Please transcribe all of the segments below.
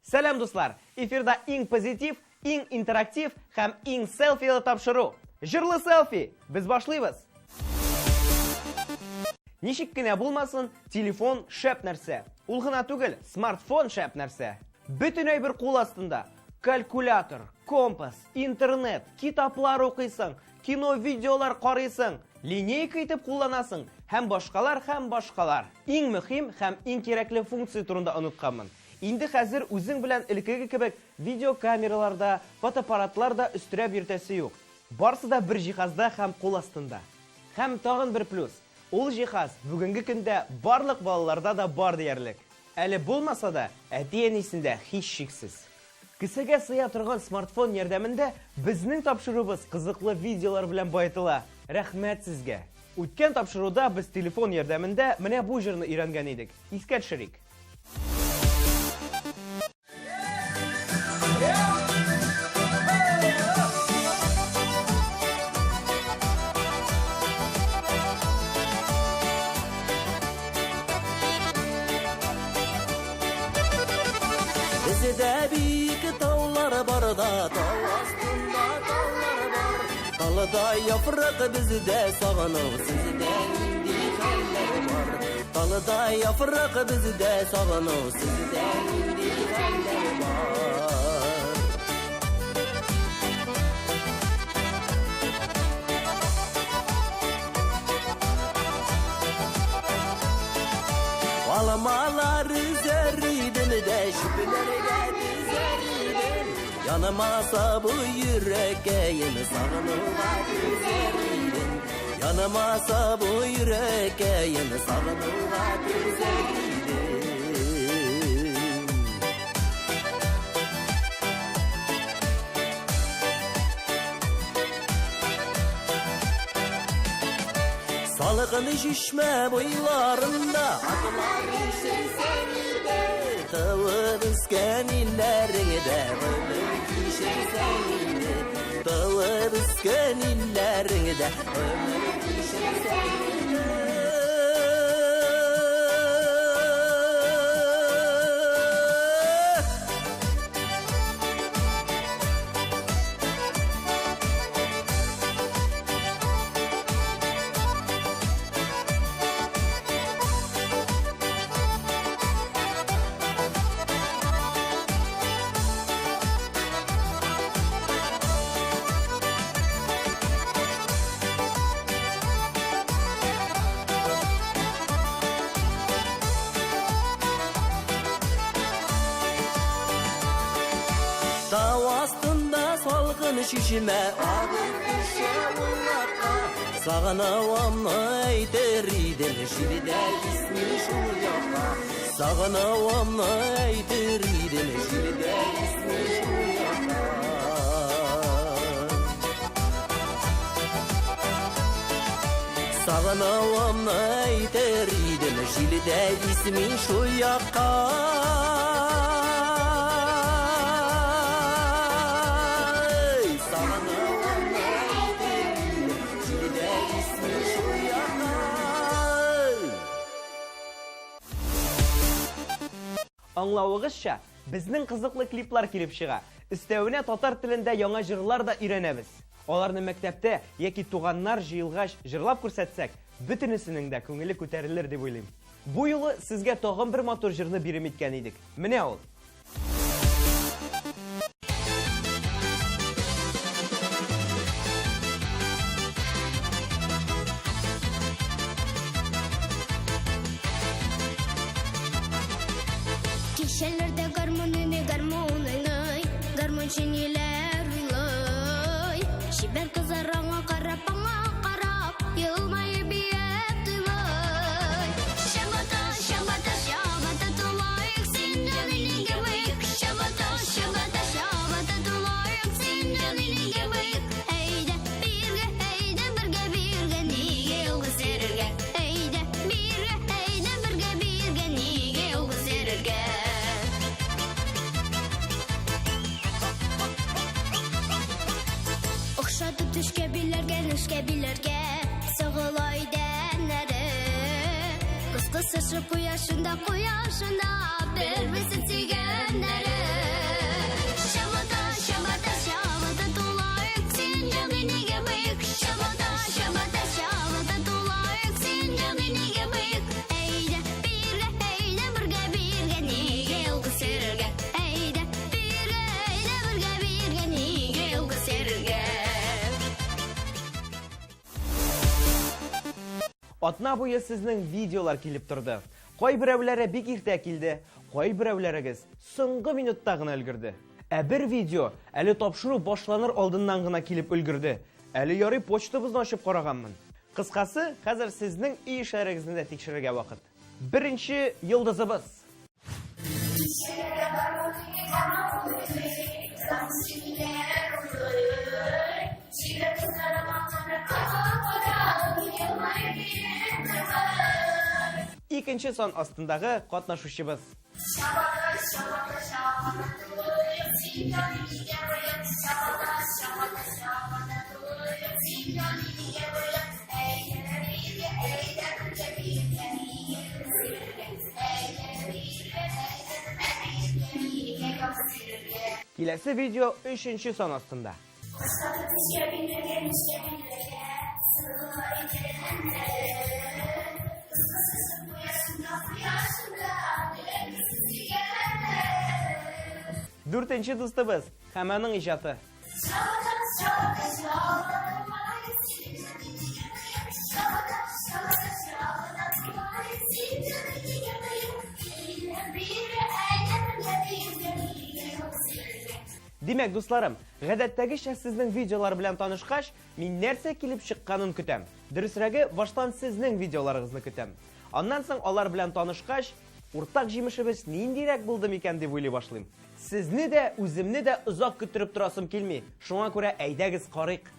Сәлам, дуслар! Эфирда иң позитив, иң интерактив һәм иң селфилы тапшыру. Җырлы селфи! Без башлыйбыз! Ничек кенә булмасын, телефон шәп нәрсә. Ул гына түгел, смартфон шәп нәрсә. Бөтен әйбер кул астында. Калькулятор, компас, интернет, китаплар укыйсың, кино видеолар карыйсың, линейка итеп кулланасың һәм башкалар һәм башкалар. Иң мөһим һәм иң кирәкле функция турында онытканмын. Инде хәзер үзең белән элеккеге кебек видеокамералар да, фотоаппаратлар да өстерәп йөртәсе юк. Барсы да бер җиһазда һәм кул астында. Һәм тагын бер плюс, ул җиһаз бүгенге көндә барлык балаларда да бар диярлек. Әле булмаса да, әти-әнисендә һичшиксез. Кесәгә сыя торган смартфон ярдәмендә безнең тапшыруыбыз кызыклы видеолар белән баетыла. Рәхмәт сезгә! Үткән тапшыруда без телефон ярдәмендә менә бу җырны өйрәнгән идек. Искә төшерик. Бездә биек таулар бар да, тау астында таулар бар. Талда яфрак бездә сагыну, сездә нинди хәлләр бар? Талда яфрак бездә сагыну, сездә нинди хәлләр бар? Алмалар өзәр идем дә, җепләргә тезәр идем. Янымаса бу йөрәккәем, сагынуга түзәр идем. Янымаса бу йөрәккәем, сагынуга түзәр идем. Салкын чишмә буйларында атлар ишерсәң иде, Туып үскән илләреңдә гомер кичерсәң иде, Туып үскән илләреңдә гомер кичерсәң иде. Тау астында салкын чишмә агып төшә улларга. Сагынуымны әйтер идем, җилдә исми шул якка. Сагынуымны әйтер идем, җилдә исми шул якка. Сагынуымны әйтер идем, җилдә исми шул якка. Сагынуымны әйтер идем, җилдә исми шул якка. Аңлавыгызча, безнең кызыклы клиплар килеп чыга. Өстәвенә татар телендә яңа җырлар да өйрәнәбез. Аларны мәктәптә яки туганнар җыелгач җырлап күрсәтсәк, бөтенесенең дә күңеле күтәрелер дип уйлыйм. Бу юлы сезгә тагын бер матур җырны бирем иткән идек. Менә ул. Кичәләрдә гармун уйный, гармун уйный, гармунчы ниләр уйлый? Чибәр кызлар аңа карап, аңа карап, елмаеп биеп туйлый. Чабата, чабата, чабата тулаек, син җанилегә быек. Чабата, чабата, чабата тулаек, син җанилегә быек. Әйдә, биргә, әйдә, бергә, биргә, нигә ялгыз йөрергә? Әйдә, биргә, әйдә, бергә, биргә, нигә ялгыз йөрергә? Охшатып төшкә биләргә, нечкә биләргә, Сыгыла идәннәре. Кыскы Кысышып куя шунда, куя шунда бер-берсен сөйгәннәре. Чабата, чабата, чабата тулаек, син җаный нигә быек? Чабата, чабата, чабата тулаек, син җаный нигә быек? Әйдә, биргә, әйдә, бергә, биргә, нигә ялгыз йөрергә? Әйдә, биргә, әйдә, бергә, биргә, нигә ялгыз йөрергә? Атна буе сезнең видеолар килеп торды. Кайберәүләре бик иртә килде, кайберәүләрегез соңгы минутта гына өлгерде. Ә бер видео әле тапшыру башланыр алдыннан гына килеп өлгерде. Әле ярый почтабызны ачып караганмын. Кыскасы, хәзер сезнең өй эшләрегезне дә тикшерергә вакыт. Беренче йолдызыбыз. Икенче сан астындагы катнашучыбыз. Киләсе видео өченче сан астында. Дүртенче дустыбыз һәм аның иҗаты. Димәк, дусларым, гадәттәгечә сезнең видеолар белән танышкач, мин нәрсә килеп чыкканын көтәм. Дөресрәге, баштан сезнең видеоларыгызны көтәм. Аннан соң алар белән танышкач, уртак җимешебез ниндирәк булды микән дип уйлый башлыйм. Сезне дә, үземне дә озак көттереп торасым килми. Шуңа күрә әйдәгез карыйк.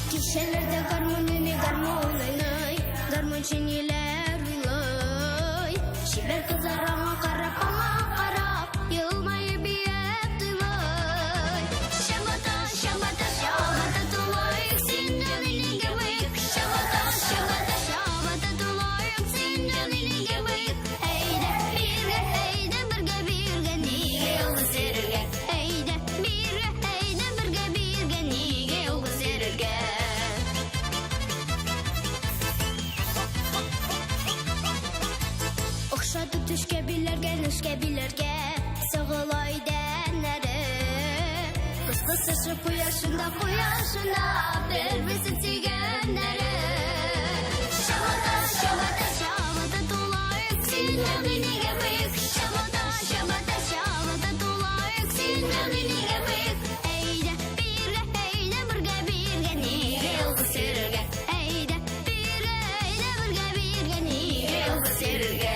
Кичәләрдә гармун уйный, гармун уйный, гармунчы ниләр уйлый? Чибәр кызлар аңа карап, аңа карап, елмаеп биеп туйлый. Чабата, чабата, чабата тулаек, син җаный нигә быек? Чабата, чабата, чабата тулаек, син җаный нигә быек? Әйдә, биргә, әйдә, бергә, биргә, нигә ялгыз йөрергә? Әйдә, биргә, әйдә, бергә, биргә, нигә ялгыз йөрергә? Охшатып төшкә биләргә, нечкә биләргә, сыгыла идәннәре. Кыз кысышып куя шунда, куя шунда, бер-берсен сөйгәннәре. Чабата, чабата, чабата тулаек, син җаный нигә быек? Чабата, чабата, чабата тулаек, син җаный нигә быек? Әйдә, биргә, әйдә, бергә, биргә, нигә ялгыз йөрергә? Әйдә, биргә, әйдә, бергә, биргә, нигә ялгыз йөрергә?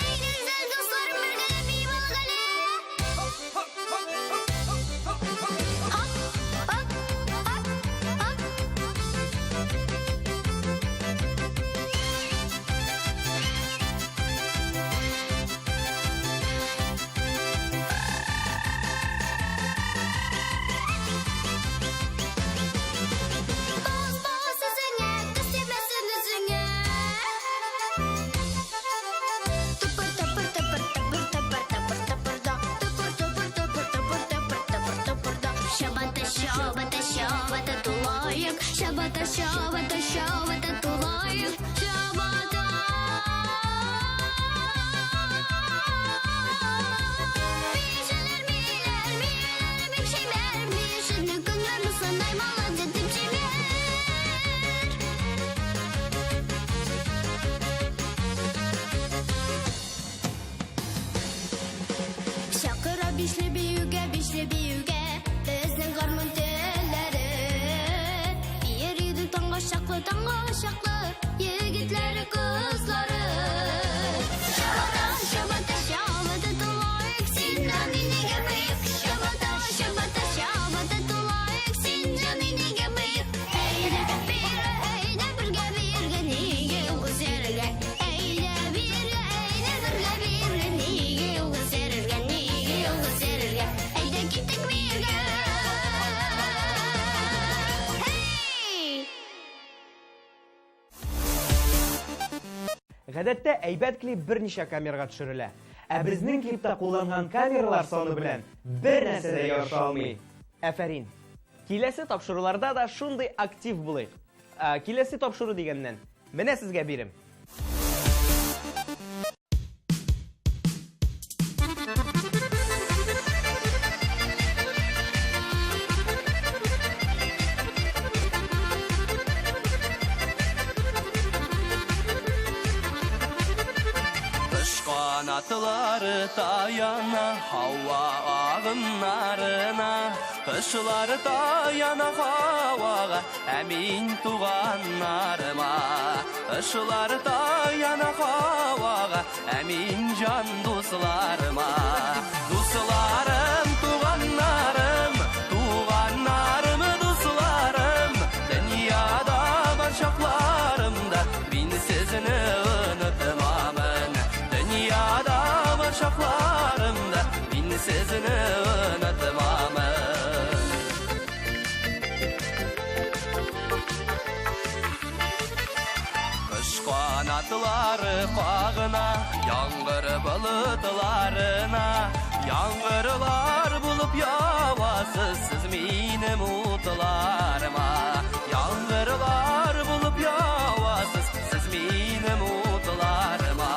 Әйдәгез, дусларым, бергәләп биеп алыйк әле. Хоп, хоп, хоп, хоп. Бас, бас үзеңә, күз тимәсен үзеңә. Тыпыр, тыпыр, тыпыр, тыпыр, тыпыр, тыпыр, тыпыр да. Тыпыр, тыпыр, тыпыр, тыпыр, тыпыр, тыпыр, тыпыр да. Чабата, чабата, чабата тулаек. Чабата, чабата, чабата тулаек. Чабата. Биючеләр, бииләр, биюләре бик чибәр. Биючене көннәр санай молодец дип җибәр. Чакыра бишле биюгә, бишле биюгә, безнең гармун телләре. Биер идек таңга чаклы, таңга чаклы, егетләре, кызлары. Гадәттә әйбәт клип берничә камерага төшерелә. Ә безнең клипта кулланган камералар саны белән бер нәрсә дә ярыша алмый. Афәрин! Киләсе тапшыруларда да шундый актив булыйк. Ә, киләсе тапшыру дигәннән, менә сезгә бирем. Канатлары таяна һава агымнарына, Кышлар таяна һавага, ә мин туганнарыма. Кышлар таяна һавага, ә мин җан дусларыма. Дусларым, туганнарым, туганнарым, дусларым, дөньяда бар чакларымда мин сезне онытмамын. Дөньяда бар чакларымда мин сезне онытмамын. Кыш канатлары кагына, яңгыр болытларына, яңгырлар булып явасыз сез минем утларыма. Яңгырлар булып явасыз сез минем утларыма.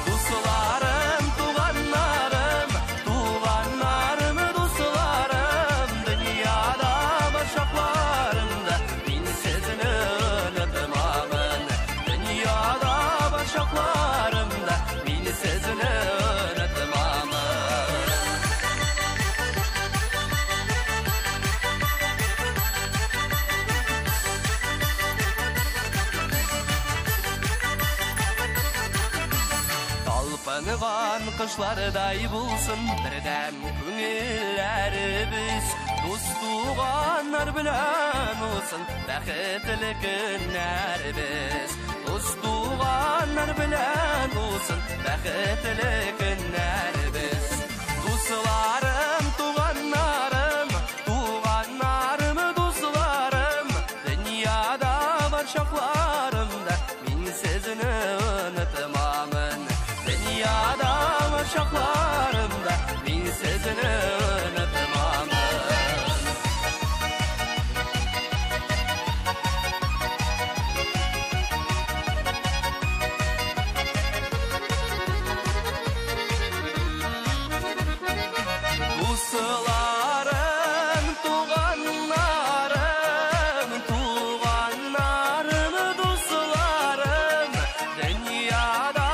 Дусларым, туганнарым, туганнарым, дусларым, дөньяда бар чакларымда мин сезне онытмамын. Дөньяда бар чакларымда мин сезне онытмамын. Талпынган кышлардай булсын бердәм күңелләребез, дус туганнар белән узсын бәхетле көннәребез. Дус туганнар белән узсын бәхетле көннәребез. Дусларым, туганнарым, туганнарым, дусларым, дөньяда бар чакларымда мин сезне онытмамын. Дөньяда бар чакларымда мин сезне онытмамын. Дусларым, туганнарым, туганнарым, дусларым, дөньяда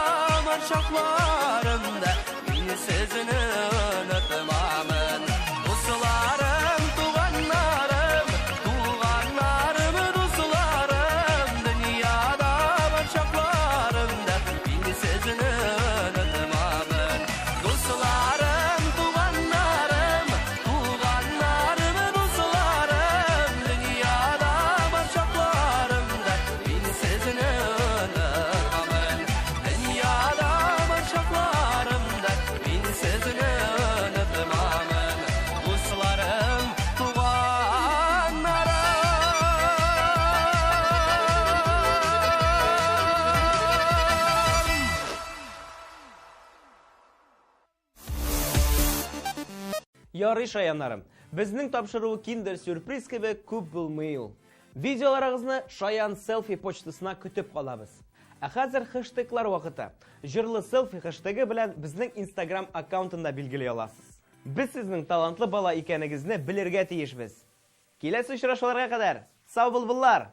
бар чакларымда мин сезне онытмамын. Дусларым, туганнарым, туганнарым, дусларым, дөньяда бар чакларымда мин сезне онытмамын. Дусларым, туганнарым, туганнарым, дусларым, дөньяда бар чакларымда мин сезне онытмамын. Дөньяда бар чакларымда мин сезне онытмамын. Дусларым, туганнарым. Ярый, шаяннарым, безнең тапшыруы киндер сюрприз кебек күп булмый ул. Видеоларыгызны Шаян селфи почтасына көтеп калабыз. Ә хәзер хэштеглар вакыты. Җырлы селфи хэштегы белән безнең Instagram аккаунтында билгели аласыз. Без сезнең талантлы бала икәнегезне белергә тиешбез. Киләсе очрашуларга кадәр сау булбыллар!